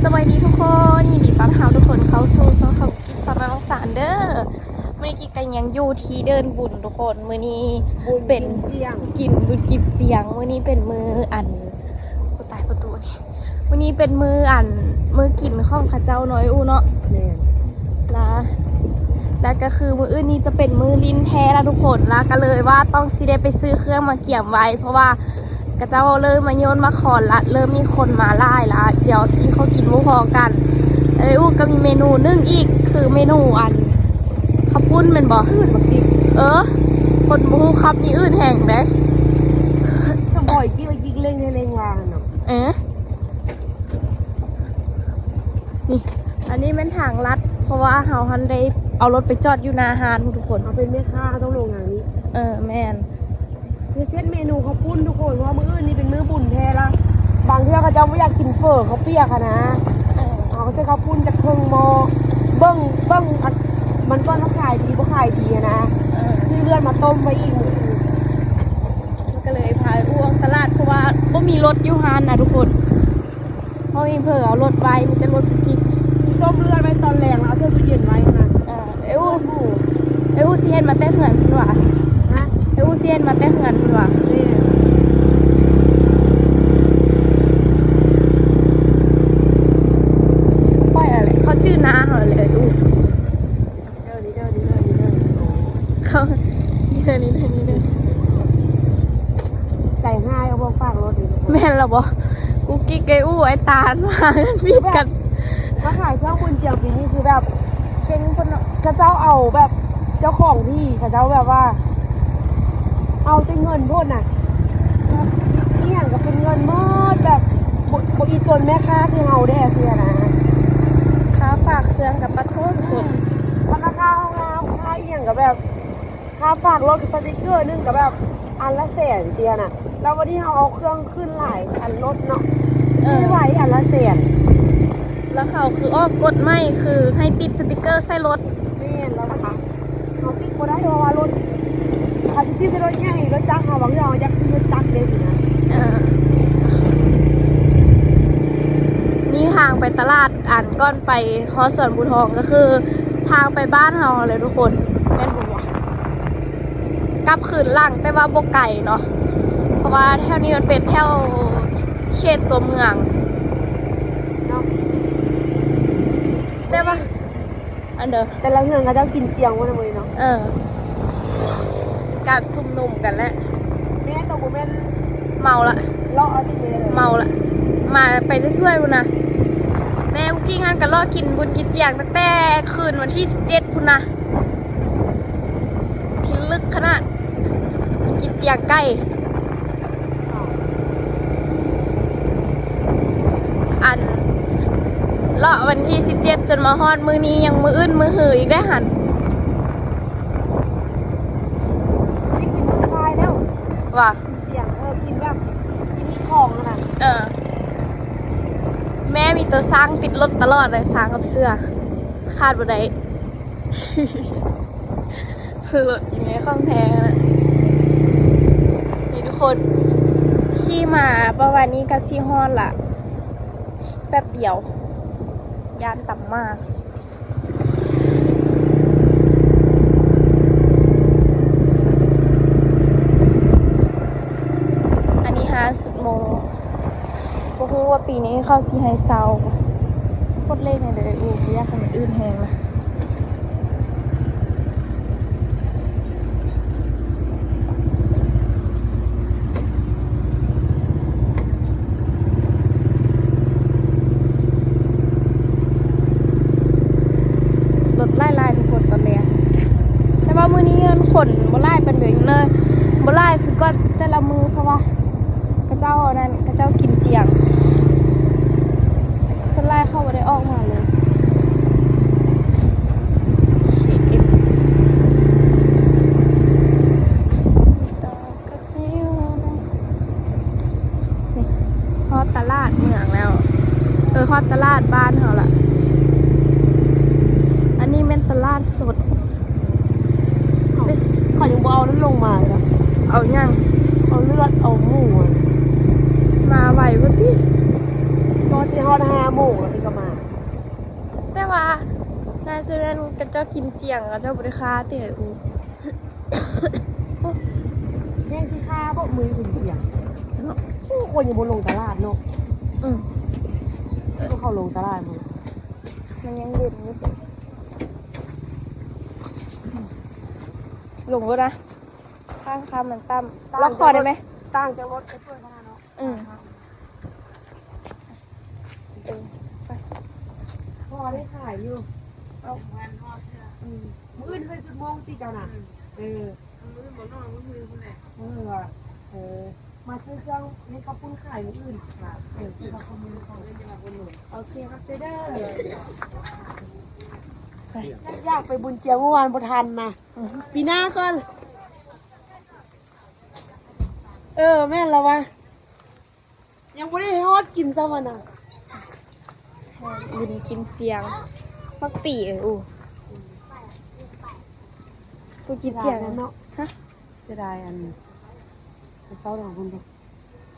ສະບາຍດີທຸກຄົນ ຍິນດີຕ້ອນຮັບທຸກຄົນເຂົ້າສູ່ຊ່ອງຂອງກິດສະນາສານເດີ. ມື້ນີ້ກິດກໍຍັງຢູ່ທີ່ເດີ່ນບຸນທຸກຄົນ. ມື້ນີ້ເປັນ ກິນບຸນກິນຈຽງ. ມື້ນີ້ເປັນມື້ອັນ ໂອ້ ຕາຍປະຕູນີ້. ມື້ນີ້ເປັນມື້ອັນ ມື້ກິນຂອງເຂົາເຈົ້າເນາະ ເອື້ອຍອູເນາະ. ແມ່ນ ລະ ລະກໍຄືມື້ອື່ນນີ້ຈະເປັນມື້ຫຼິ້ນແທ້ລະທຸກຄົນ. ລະກໍເລີຍວ່າຕ້ອງຊິໄດ້ໄປຊື້ເຄື່ອງມາກຽມໄວ້ ເພາະວ່າ ເຂົາເຈົ້າເລີ່ມມາໂຍນມາຂອນລະ ເລີ່ມມີຄົນມາຫຼາຍລະ ດຽວຊິເຂົ້າກິນບໍ່ພໍກັນ. ເອື້ອຍອູກໍມີເມນູໜຶ່ງອີກ ຄືເມນູອັນ ເຂົ້າປຸ້ນແມ່ນບໍ່? ເອີ ຄົນບໍ່ຮູ້ຄຳນີ້ອື່ນແຮງເດ້. ສະບອຍກິກກິກເລັ່ງເຮ່ງວ່າເນາະ. ເອີ ນີ້ ອັນນີ້ແມ່ນທາງລັດ ເພາະວ່າເຮົາຫັ້ນໄດ້ເອົາລົດໄປຈອດຢູ່ໜ້າຮ້ານພຸ້ນທຸກຄົນ. ເຮົາເປັນແມ່ຄ້າ ເຮົາຕ້ອງລົງທາງນີ້. ເອີ ແມ່ນ. ເຮັດເມນູເຂົ້າປຸ້ນທຸກຄົນ ເພາະວ່າມື້ອື່ນນີ້ເປັນມື້ບຸນແທ້ລະ. ບາງເທື່ອເຂົາເຈົ້າບໍ່ຢາກກິນເຝີເຂົ້າປຽກຫັ້ນນະ. ເອີ ເຮົາກໍຊື້ເຂົ້າປຸ້ນຈັກເຄິ່ງໝໍ້ ເບິ່ງ ເບິ່ງ ມັນກ່ອນວ່າຂາຍດີບໍ່ຂາຍດີຫັ້ນນະ. ເອີ ຊື້ເລືອດມາຕົ້ມໄວ້ອີກມື້ອື່ນ. ມັນກໍເລີຍພາເອື້ອຍອູອອກຕະຫຼາດ ເພາະວ່າບໍ່ມີລົດຢູ່ຮ້ານນະທຸກຄົນ. ເຮົາມີເຜີເອົາລົດໄວ້ ມີແຕ່ລົດກິກ ຊິຕົ້ມເລືອດໄວ້ຕອນແລງ ແລ້ວເອົາໃສ່ຕູ້ເຢັນໄວ້ຫັ້ນນະ. ເອີ ເອື້ອຍອູ ເອື້ອຍອູຊິເຮັດມາແຕ່ເຮືອນພຸ້ນຫວາ? ຮະ? ເອື້ອຍອູຊິເຮັດມາແຕ່ເຮືອນພຸ້ນຫວາ? ແມ່ນ. ຂ້ອຍຫັ້ນແຫຼະ ເຂົາຈື່ໜ້າເຮົາແຫຼະ ເອື້ອຍອູ. ເດີ ນີ້ເດີ ນີ້ເດີ ນີ້ເດີ ເຂົາ ນີ້ເດີ ນີ້ເດີ ນີ້ເດີ. ໃຈຮ້າຍເອົາບໍ່ຝາກລົດນີ້. ແມ່ນລະບໍ່? ກຸກກິກເອື້ອຍອູ ໄອ້ຕານ ມາເຮືອນຜິດກັນ. ມາຂາຍເຄື່ອງບຸນຈຽງປີນີ້ຄືແບບເກັ່ງພຸ້ນເນາະ. ເຂົາເຈົ້າເອົາແບບເຈົ້າຂອງທີ່ ເຂົາເຈົ້າແບບວ່າ ເອົາແຕ່ເງິນໂພດນະ. ແບບອີ່ຫຍັງກໍເປັນເງິນໝົດ ແບບບໍ່ ບໍ່ອີ່ຕົນແມ່ຄ້າຄືເຮົາເດ້ ຊີ້ນະ. ຄ່າຝາກເຄື່ອງກໍປະໂທ້ ອືມ ລາຄາເຮົາງາມ ຄ່າອີ່ຫຍັງກໍແບບ ຄ່າຝາກລົດ ສະຕິກເກີໜຶ່ງກໍແບບອັນລະແສນ ຊີ້ນະ. ແລ້ວວັນນີ້ເຮົາເອົາເຄື່ອງຂຶ້ນຫຼາຍອັນລົດເນາະ ເອີ ໄວ້ອັນລະແສນ. ແລ້ວເຂົາຄືອອກກົດໃໝ່ ຄືໃຫ້ຕິດສະຕິກເກີໃສ່ລົດ. ແມ່ນ ແລ້ວບັດນີ້ ເຮົາຕິດບໍ່ໄດ້ ເພາະວ່າລົດ ເຮົາຊິຕິດໃສ່ລົດໃຫຍ່ ລົດຈັກເຮົາ ບາງເທື່ອເຮົາຢາກຂຶ້ນລົດຈັກເດ້ຊີ້ນະ. ເອີ ນີ້ທາງໄປຕະຫຼາດ ອັນ ກ່ອນໄປຮອດສວນພູທອງ ກໍຄືທາງໄປບ້ານເຮົາຫັ້ນແຫຼະທຸກຄົນ. ແມ່ນບໍ່ວະ? ກັບຄືນຫຼັງ ແຕ່ວ່າບໍ່ໄກເນາະ ເພາະວ່າແຖວນີ້ມັນເປັນແຖວເຂດຕົວເມືອງເນາະ. ແຕ່ວ່າ ອັນເດີ ແຕ່ລະເຮືອນເຂົາເຈົ້າກິນຈຽງໝົດນະມື້ນີ້ເນາະ. ເອີ ການຊຸມນຸມກັນແຫຼະ. ແມ່ນ ໂຕບໍ່ແມ່ນ ເມົາລະ ເລາະເອົາຕິແມ່. ເມົາລະ ມາໄປແຕ່ຊ່ວຍພຸ້ນນະ. ແມ່ກຸກກິກຫັ້ນກໍເລາະກິນບຸນກິນຈຽງຕັ້ງແຕ່ຄືນວັນທີສິບເຈັດພຸ້ນນະ. ພິລຶກຂະໜາດ ກິນຈຽງໄກ່. ອັນ ເລາະວັນທີສິບເຈັດ ຈົນມາຮອດມື້ນີ້ ຍັງມື້ອື່ນມື້ຮືອີກໄດ້ຫັ້ນ. ໄດ້ກິນມື້ທ້າຍແລ້ວ ວ່າ ກິນຈຽງ ເອີ ກິນແບບ ກິນມີຂອງຫັ້ນນະ. ເອີ ແມ່ມີໂຕຊ້າງຕິດລົດຕະຫຼອດເລີຍ ຊ້າງກັບເສືອ ຂາດບໍ່ໄດ້. ຄືລົດອີແມ່ຂອງແທ້ນະ. ນີ້ທຸກຄົນ ຂີ່ມາປະມານນີ້ກໍຊິຮອດລະ ແປັບດຽວ ຢ້ານຕຳໝາກ. ອັນນີ້ຮ້ານສຸດໂມ ບໍ່ຮູ້ວ່າປີນີ້ເຂົາຊິໃຫ້ເຊົ່າ ກົດເລກແດ່ເດີ. ອູ ບໍ່ຢາກໃຫ້ມັນອື່ນແຮງນະ. ລົດຫຼາຍໆ ທຸກຄົນ ຕອນແລງ ແຕ່ວ່າມື້ນີ້ເງິນຄົນບໍ່ຫຼາຍປານໃດເລີຍ ບໍ່ຫຼາຍຄືກ່ອນແຕ່ລະມື້ ເພາະວ່າ ເຂົາເຈົ້າອັນນັ້ນ ເຂົາເຈົ້າກິນຈຽງ ສ່ວນຫຼາຍເຂົາບໍ່ໄດ້ອອກມາເລີຍ. ນີ້ ຮອດຕະຫຼາດເມືອງແລ້ວ ເອີ ຮອດຕະຫຼາດບ້ານເຮົາລະ. ອັນນີ້ແມ່ນຕະຫຼາດສົດ. ເຂົາຍັງບໍ່ເອົານັ້ນລົງມາເລີຍນະ. ເອົາຫຍັງ? ເອົາເລືອດ ເອົາໝູ. ມາໄວພຸ້ນຕິ ກໍຊິຮອດຫ້າໂມງແລ້ວ ນີ້ກໍມາ ສະນັ້ນເຂົາເຈົ້າກິນຈຽງ ເຂົາເຈົ້າບໍ່ໄດ້ຄາຕິເອື້ອຍອູ. ແມ່ນຊິຄາບໍ່ ມື້ກິນຈຽງເນາະ. ໂອ້ ຄົນຍັງບໍ່ລົງຕະຫຼາດເນາະ. ອືມ ພວກເຂົາລົງຕະຫຼາດໝົດ ມັນຍັງເດັ່ນຢູ່. ລົງໂລດນະ ທາງຂ້າມມັນຕ່ຳ. ລັອກຄໍໄດ້ໄໝ? ຕ່າງຈາກລົດໄປເປີດຂະໜາດເນາະ. ອືມ ເອີ ໄປ ພໍໄດ້ຂາຍຢູ່. ເອົາ ອືມ ມື້ອື່ນເຄີຍຊຸດໂມງຕິເຈົ້ານະ? ອືມ ເອີ ມື້ອື່ນບໍ່ນອນ ມື້ອື່ນພຸ້ນແຫຼະ. ເອີ ວ່າ ເອີ ມາຊື້ເຄື່ອງເຮັດເຂົ້າປຸ້ນຂາຍມື້ອື່ນ. ເອີ ຊື້ເຂົ້າປຸ້ນມື້ອື່ນ ເອີ ຈະມາອຸດໜູນ. ໂອເຄ ຂອບໃຈເດີ. ໄປ ຢາກໄປບຸນຈຽງ ເມື່ອວານບໍ່ທັນນະ. ອືມ ປີໜ້າກ່ອນ. ເອີ ແມ່ນລະວ່າ ຍັງບໍ່ໄດ້ຮອດກິນຊ້ຳຫັ້ນນະ. ບຸນກິນຈຽງ ໝາກປີເອີຍ. ໂອ້ ບໍ່ກິນຈຽງເນາະ. ຮະ ເສຍດາຍອັນ ເຊົາດອກພຸ້ນເດ້.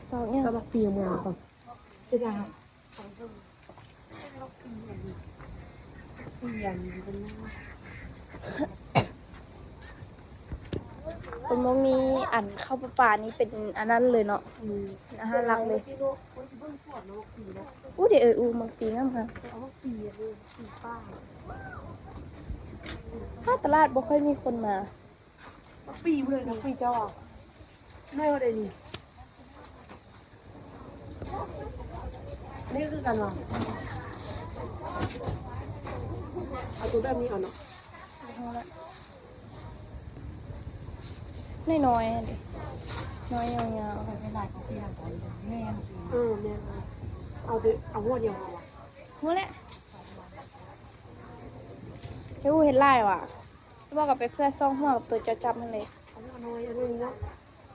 ຊອກຫຍັງ? ຊອກໝາກປີງາມໆກ່ອນ. ເສຍດາຍ. ເປັນໝ່ວງນີ້ ອັນ ເຂົ້າປ່າໆນີ້ເປັນອັນນັ້ນເລີຍເນາະ. ອືມ ອາຫານຫຼັກເລີຍ. ອູ້ ເດ ເອີຍ ອູ້ ໝາກປີງາມຄັກ. ຖ້າຕະຫຼາດບໍ່ຄ່ອຍມີຄົນມາ. ໝາກປີເລີຍ ໝາກປີເຈົ້າອະ ໜ້ອຍເທົ່າໃດນີ້? ອັນນີ້ຄືກັນຫວາ? ເອົາຕົວແບບນີ້ເອົາເນາະ. ນ້ອຍໆ ນ້ອຍຍາວໆ. ເອີ ແມ່ນ ເອົາໄປ ເອົາຫົວດຽວເອົາຫວາ? ຫົວແຫຼະ. ເຮັດຫູເຮັດຫຼາຍຫວາ? ຊິບອກກໍໄປເພື່ອຊ່ອງຫົວກັບຕົວເຈົ້າຈັບຫັ້ນເລີຍ. ເອົາໜ້ອຍ ເອົາໜ້ອຍເນາະ.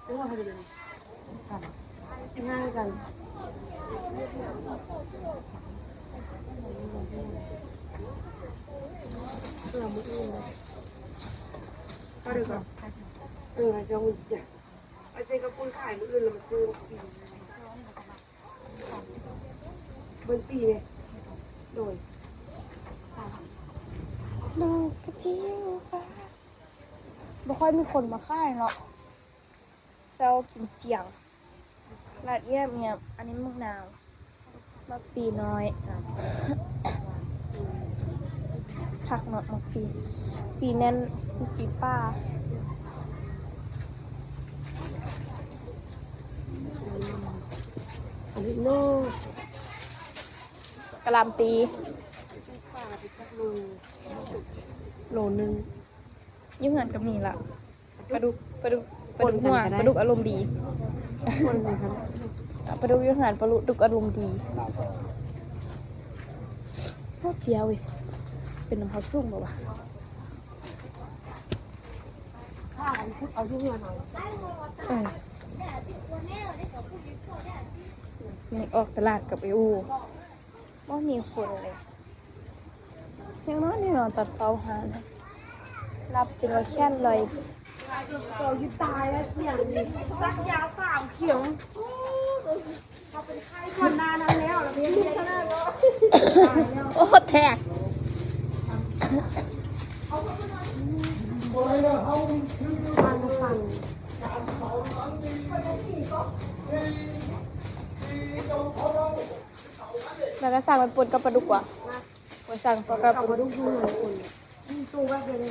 ເອົາເທົ່າໃດ? ສິບຫ້າຄືກັນ. ເພື່ອມື້ອື່ນເນາະ. ເອົາເດີກ່ອນ. ເອີ ໃຫ້ເຈົ້າມື້ເສຍ ໄປເຊັນກັບຄົນຂາຍມື້ອື່ນ ແລ້ວມາຊື້ໝາກປີ. ເບິ່ງສີເດ້. ໂດຍ ດອກກະຈິ້ວປາ ບໍ່ຄ່ອຍມີຄົນມາຂາຍເນາະ. ເຊົາກິນຈຽງ ຕະຫຼາດງຽບໆ. ອັນນີ້ໝາກນາວ ໝາກປີນ້ອຍ ຄັກເນາະ ໝາກປີ ປີແໜ້ນ ປີປ່າ. ອັນນີ້ໂລ ກະຫຼ່ຳປີ ໂລໜຶ່ງ. ຢູ່ເຮືອນກໍມີລະ ປາດຸກ ປາດຸກ ປາດຸກຫົວ ປາດຸກອາລົມດີ. ປາດຸກຢູ່ເຮືອນ ປາດຸກອາລົມດີ. ໂອ້ ເພຍເວີຍ ເປັນນຳເຂົາສູງບໍ່ວະ? ເອົາຢູ່ເຮືອນເອົາ. ເອີ ນີ້ອອກຕະຫຼາດກັບໄອໂອ ບໍ່ມີຄົນເລີຍ. ຍັງນອນຢູ່ເນາະ ຕອນເຝົ້າຮ້ານ ຫຼັບຈົນວ່າແຂນລອຍ. ເຂົາຢູ່ຕາຍແລ້ວ ສຽງນີ້ ສັກຢາສາມເຂັມ. ເຂົາເປັນໄຂ້ກ່ອນໜ້ານັ້ນແລ້ວ ແລ້ວເປັນຂະໜາດເນາະ. ໂອ້ ແທກ. ແລ້ວກໍສັ່ງໄປປົ່ນກັບປາດຸກວ່າ ໄປສັ່ງປາ ກັບປາດຸກຢູ່ເຮືອນຄົນ ມີໂຕແບບໃດເດ້.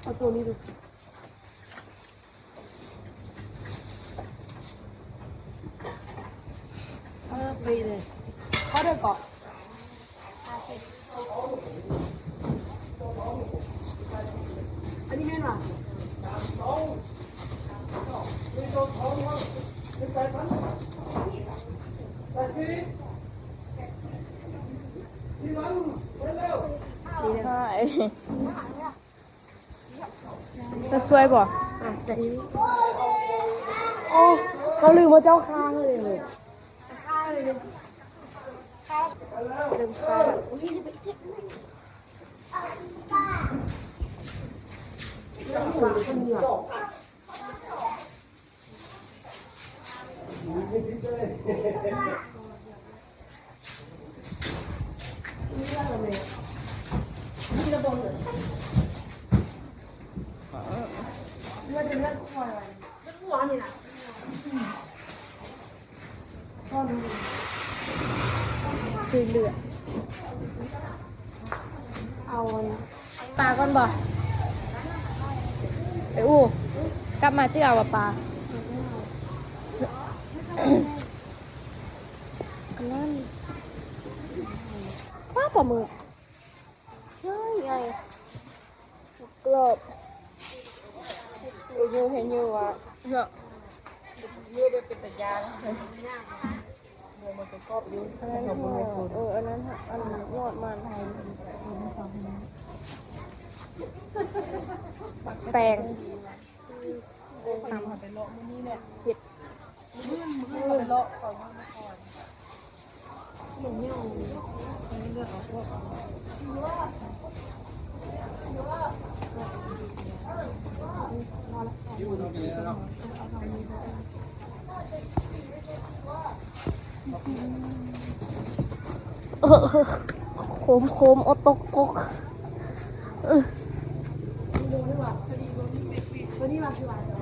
ເອົາໂຕນີ້ດູ. ເອີ ໄປເລີຍ ຂໍເດີເກາະ. ອັນນີ້ແມ່ນຫວາ? ລາວຊ່ວຍບໍ່? ໂອ້ ເຮົາລືມວ່າເຈົ້າຄ້າງເລີຍ. ລືມຄ້າງ. ຊື້ເລືອດ ເອົາປາກ່ອນບໍ່? ໄປອູ່ ກັບມາຈິເອົາປາ. ອັນນັ້ນ ປາ ປາໝຶກ ໃຫຍ່ໆ ກອບ ເອີ ເຫັນຢູ່ວ່າເນາະ ເປັນຕາຢ້ານ ເອີ ມັນກະກອບຢູ່ ອັນນັ້ນ ເອີ ອັນນັ້ນ ອັນຍອດມັນ ແປງ ເອີ ຕຳ ເຮັດ ເອີ ໂຄມໆ ໂອ ຕົກ ຕົກ ເອີ.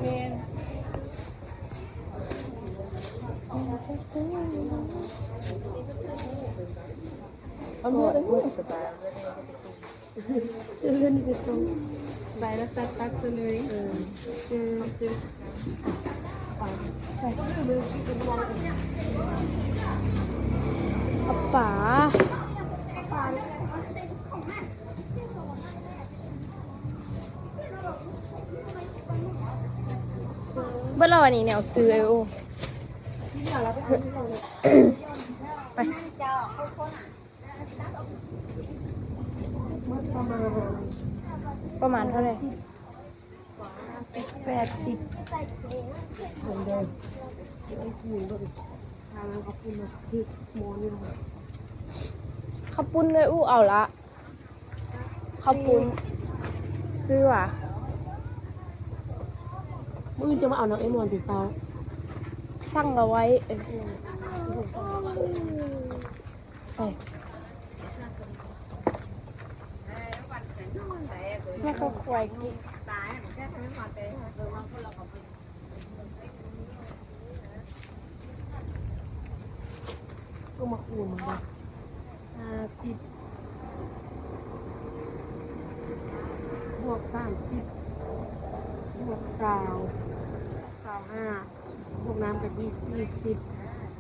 ແມ່ນ ເອົາເລືອດ ເອົາເລືອດ ສະບາຍ ເລື່ອນນີ້ໄປສົ່ງ ໄປແລ້ວຕັດ ຕັດຊະເລີຍ ເອີ ເອີ ເອີ ເອົາປາ ເບິດແລ້ວ ອັນນີ້ແນວຊື້ ເອີ ໂອ ໄປ. ປະມານເທົ່າໃດ? ແປດສິບ ເບິ່ງເດີ ເອົາເຂົ້າປຸ້ນເລີຍ ເອົາເຂົ້າປຸ້ນເລີຍ ອູ້ ເອົາລະ ເຂົ້າປຸ້ນ ຊື້ຫວາ? ມື້ອື່ນຈະມາເອົານຳໄອ້ມອນແຕ່ເຊົ້າ ສັ່ງເອົາໄວ້ ເອີ. ໄປ ແມ່ກໍຄວາຍກິນ ກໍມາຄູນມັນເດ້ ຫ້າສິບ ບວກສາມສິບ ບວກຊາວ ຊາວຫ້າ ບວກນ້ຳກະທິ ສີ່ສິບ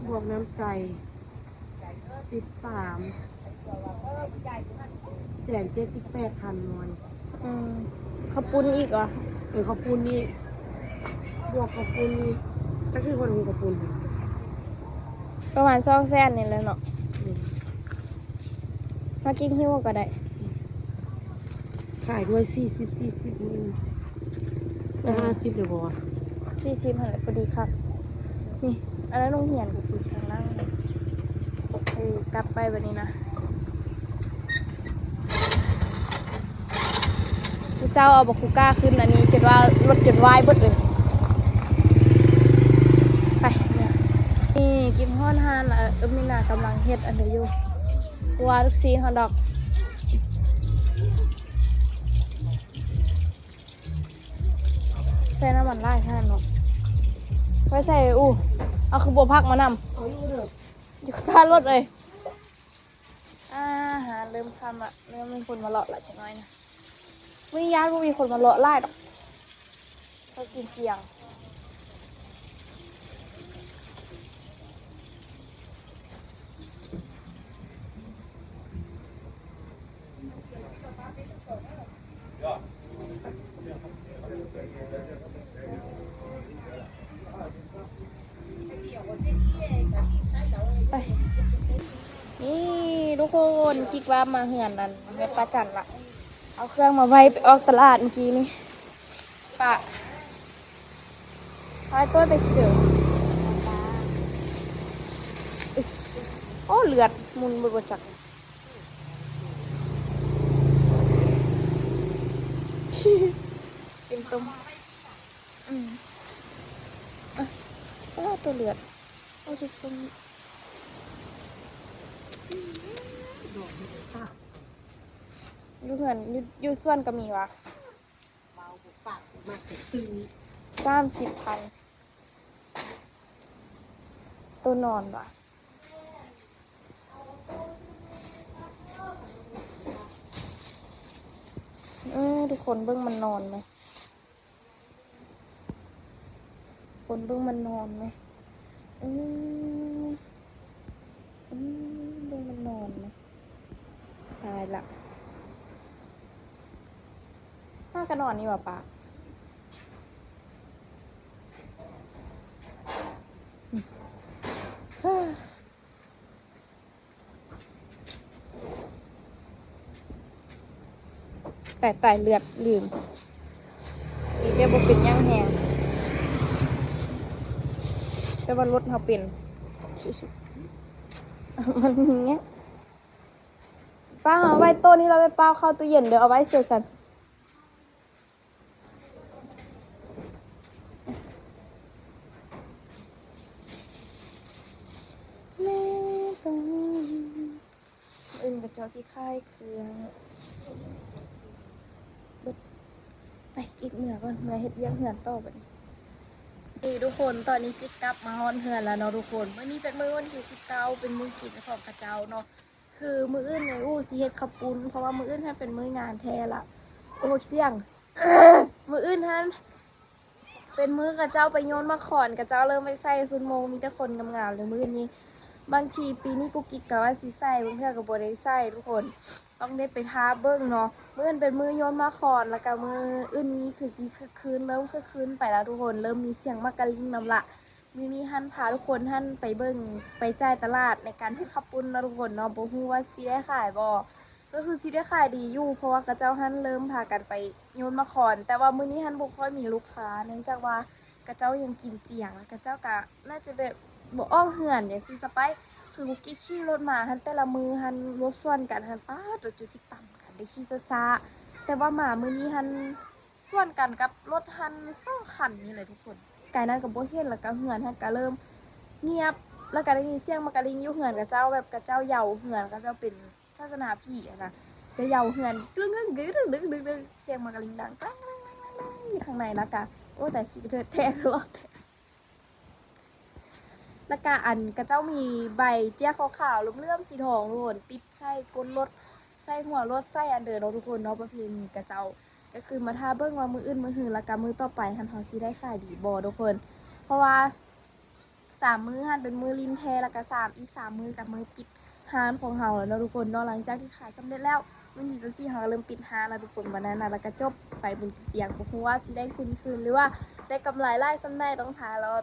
ບວກນ້ຳໃຈ ສິບສາມ ແສນເຈັດສິບແປດພັນວອນ. ອືມ ເຂົ້າປຸ້ນອີກຫວາ? ເອີ ເຂົ້າປຸ້ນນີ້ ບວກເຂົ້າປຸ້ນນີ້ ຈັກຄືເພິ່ນເອົາເຂົ້າປຸ້ນ ປະມານສອງແສນນີ້ແຫຼະເນາະ. ອືມ ມາກິນຫິ້ວກໍໄດ້. ຂາຍດ້ວຍສີ່ສິບ ສີ່ສິບ ນີ້ ໄດ້ຫ້າສິບແລ້ວບໍ່ວະ? ສີ່ສິບຫັ້ນແຫຼະ ພໍດີຄັກ. ນີ້ ອັນນັ້ນໂຮງຮຽນກໍຄືທາງນັ້ນ. ເອີ ກັບໄປບັດນີ້ນະ. ມື້ເຊົ້າເອົາບັກຄູກາຂຶ້ນ ອັນນີ້ຈົນວ່າລົດຈົນວາຍເບິດເລີຍ. ໄປ ນີ້ກິນຮອດຮ້ານລະ ເອີ ມີນາກຳລັງເຮັດອັນນີ້ຢູ່. ວ່າລູກຊີ້ນຮອດດອກ ໃສ່ນ້ຳມັນຫຼາຍຂະໜາດເນາະ. ໄວ້ໃສ່ອູ່ ເອົາຄືບໍ່ພັກມານຳ ຢູ່ຂ້າງລົດເລີຍ. ອາຫານເລີ່ມຄ່ຳລະ ເລີ່ມມີຄົນມາເລາະລະຈັກໜ້ອຍນະ. ມື້ນີ້ຢ້ານບໍ່ມີຄົນມາເລາະຫຼາຍດອກ. ເຂົາກິນຈຽງ. ໄປ ນີ້ທຸກຄົນ ຄິດວ່າມາເຮືອນນັ້ນ ເຮືອນປ້າຈັນລະ. ເອົາເຄື່ອງມາໄວ້ ໄປອອກຕະຫຼາດມື້ກີ້ນີ້ ປະ ພາໄອ້ໂຕ້ຍໄປຊື້. ໂອ້ ເລືອດໝຸ່ນເບິດບໍ່ຈັກ ເປັນຕົ້ມ. ອືມ ອະ ໂອ້ ໂຕເລືອດ. ໂອ້ ທຸກຊົມ ຢູ່ເຮືອນ ຢູ່ ຢູ່ສວນກໍມີຫວາ? ສາມສິບພັນ ໂຕນອນຫວາ? ເອີ ທຸກຄົນເບິ່ງມັນນອນໄໝ? ຄົນເບິ່ງມັນນອນໄໝ? ເອີ ເອີ ເບິ່ງມັນນອນໄໝ? ຕາຍລະ ພາກັນນອນນີ້ຫວາປ້າ? ຕາຍ ຕາຍ ເລືອດ ລືມ ດີແຕ່ບໍ່ເປັນຫຍັງແຮງ ແຕ່ວ່າລົດເຮົາເປັນ ມັນແງະ ປ້າ ເອົາໄວ້ໂຕະນີ້ ລະໄປປ້າເຂົ້າຕູ້ເຢັນເດີ ເອົາໄວ້ໃສ່ຊັ້ນ. ມື້ອື່ນເຂົາເຈົ້າຊິຂາຍເຄື່ອງເບິດ ໄປ ກິກເມືອກ່ອນ ເມືອເຮັດວຽກເຮືອນຕໍ່ບັດນີ້. ນີ້ທຸກຄົນ ຕອນນີ້ກິກກັບມາຮອດເຮືອນແລ້ວເນາະທຸກຄົນ. ມື້ນີ້ເປັນມື້ວັນທີສິບເກົ້າ ເປັນມື້ກິນຂອງເຂົາເຈົ້າເນາະ. ຄືມື້ອື່ນເອື້ອຍອູຊິເຮັດເຂົ້າປຸ້ນ ເພາະວ່າມື້ອື່ນຫັ້ນເປັນມື້ງານແທ້ລະ. ໂອ້ຍ ສຽງ ມື້ອື່ນຫັ້ນເປັນມື້ເຂົາເຈົ້າໄປໂຍນໝາກຂອນ ເຂົາເຈົ້າເລີ່ມໄປໃສ່ຊຸດໂມງ ມີແຕ່ຄົນງາມໆເລີຍມື້ນີ້. ບາງທີປີນີ້ກຸກກິກກໍວ່າຊິໃສ່ ບາງເທື່ອກໍບໍ່ໄດ້ໃສ່ທຸກຄົນ ຕ້ອງໄດ້ໄປຖ້າເບິ່ງເນາະ. ມື້ອື່ນເປັນມື້ໂຍນໝາກຂອນ ແລ້ວກໍມື້ອື່ນນີ້ຄືຊິຄຶກຄື້ນ ເລີ່ມຄຶກຄື້ນໄປແລ້ວທຸກຄົນ ເລີ່ມມີສຽງໝາກກະລິງນຳລະ. ມື້ນີ້ຫັ້ນພາທຸກຄົນຫັ້ນໄປເບິ່ງ ໄປຈ່າຍຕະຫຼາດໃນການເຮັດເຂົ້າປຸ້ນເນາະທຸກຄົນເນາະ. ບໍ່ຮູ້ວ່າຊິໄດ້ຂາຍບໍ່? ກໍຄືຊິໄດ້ຂາຍດີຢູ່ ເພາະວ່າເຂົາເຈົ້າຫັ້ນເລີ່ມພາກັນໄປໂຍນໝາກຂອນ. ແຕ່ວ່າມື້ນີ້ຫັ້ນບໍ່ຄ່ອຍມີລູກຄ້າ ເນື່ອງຈາກວ່າເຂົາເຈົ້າຍັງກິນຈຽງ ແລ້ວເຂົາເຈົ້າກະໜ້າຈະແບບບໍ່ອອກເຮືອນຈັ່ງຊີ້ຊະໄປ. ຄືກຸກກິກຂີ່ລົດມາຫັ້ນ ແຕ່ລະມື້ຫັ້ນລົດສວນກັນຫັ້ນ ປາດ ລົດຈົນຊິຕຳກັນ ໄດ້ຂີ່ຊ້າໆ. ແຕ່ວ່າມາມື້ນີ້ຫັ້ນ ສວນກັນກັບລົດຫັ້ນສອງຄັນນີ້ແຫຼະທຸກຄົນ. ກາຍນັ້ນກໍບໍ່ເຫັນ ແລ້ວກໍເຮືອນຫັ້ນກໍເລີ່ມງຽບ ແລ້ວກໍໄດ້ຍິນສຽງໝາກກະລິງຢູ່ເຮືອນເຂົາເຈົ້າ ແບບເຂົາເຈົ້າເຍົາເຮືອນ ເຂົາເຈົ້າເປັນສາສະໜາຜີຫັ້ນນະ ຈະເຍົາເຮືອນ ດຶກໆ ສຽງໝາກກະລິງດັງ ແກລງໆໆ ຢູ່ທາງໃນ ແລ້ວກໍ ໂອ້ ຕາຍ ຂີ້ກະເທີດແທ້ ຫຼອກແທ້. ແລ້ວກະອັນ ເຂົາເຈົ້າມີໃບເຈ້ຍຂາວໆ ເຫຼື້ອມໆ ສີທອງທຸກຄົນ ຕິດໃສ່ກົ້ນລົດ ໃສ່ຫົວລົດ ໃສ່ອັນເດີເນາະທຸກຄົນເນາະ ປະເພນີເຂົາເຈົ້າ. ກໍຄືມາຖ້າເບິ່ງວ່າມື້ອື່ນ ມື້ຮື ແລ້ວກະມື້ຕໍ່ໄປຫັ້ນ ເຮົາຊິໄດ້ຂາຍດີບໍ່ທຸກຄົນ ເພາະວ່າສາມມື້ຫັ້ນເປັນມື້ຫຼິ້ນແທ້ ແລ້ວກະສາມ ອີກສາມມື້ກະມື້ປິດ ຮ້ານຂອງເຮົາແລ້ວເນາະທຸກຄົນເນາະ. ຫຼັງຈາກທີ່ຂາຍສຳເລັດແລ້ວ ມື້ທີຊາວສີ່ເຮົາກໍເລີ່ມປິດຮ້ານແລ້ວທຸກຄົນ. ບານນັ້ນນະ ແລ້ວກໍຈົບໄປເປັນກຽງ ບໍ່ຮູ້ວ່າຊິໄດ້ທຶນຄືນ ຫຼືວ່າໄດ້ກຳໄລຫຼາຍສ່ຳໃດ ຕ້ອງຖ້າລໍ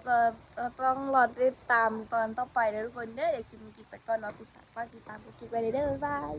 ຕ້ອງລໍຕິດຕາມຕອນຕໍ່ໄປເດີທຸກຄົນເດີ. ດຽວຄລິບນີ້ປິດໄປກ່ອນເນາະ ຕິດຕາມ ຝາກຕິດຕາມກຸກກິກໄວ້ເດີ ບາຍບາຍ.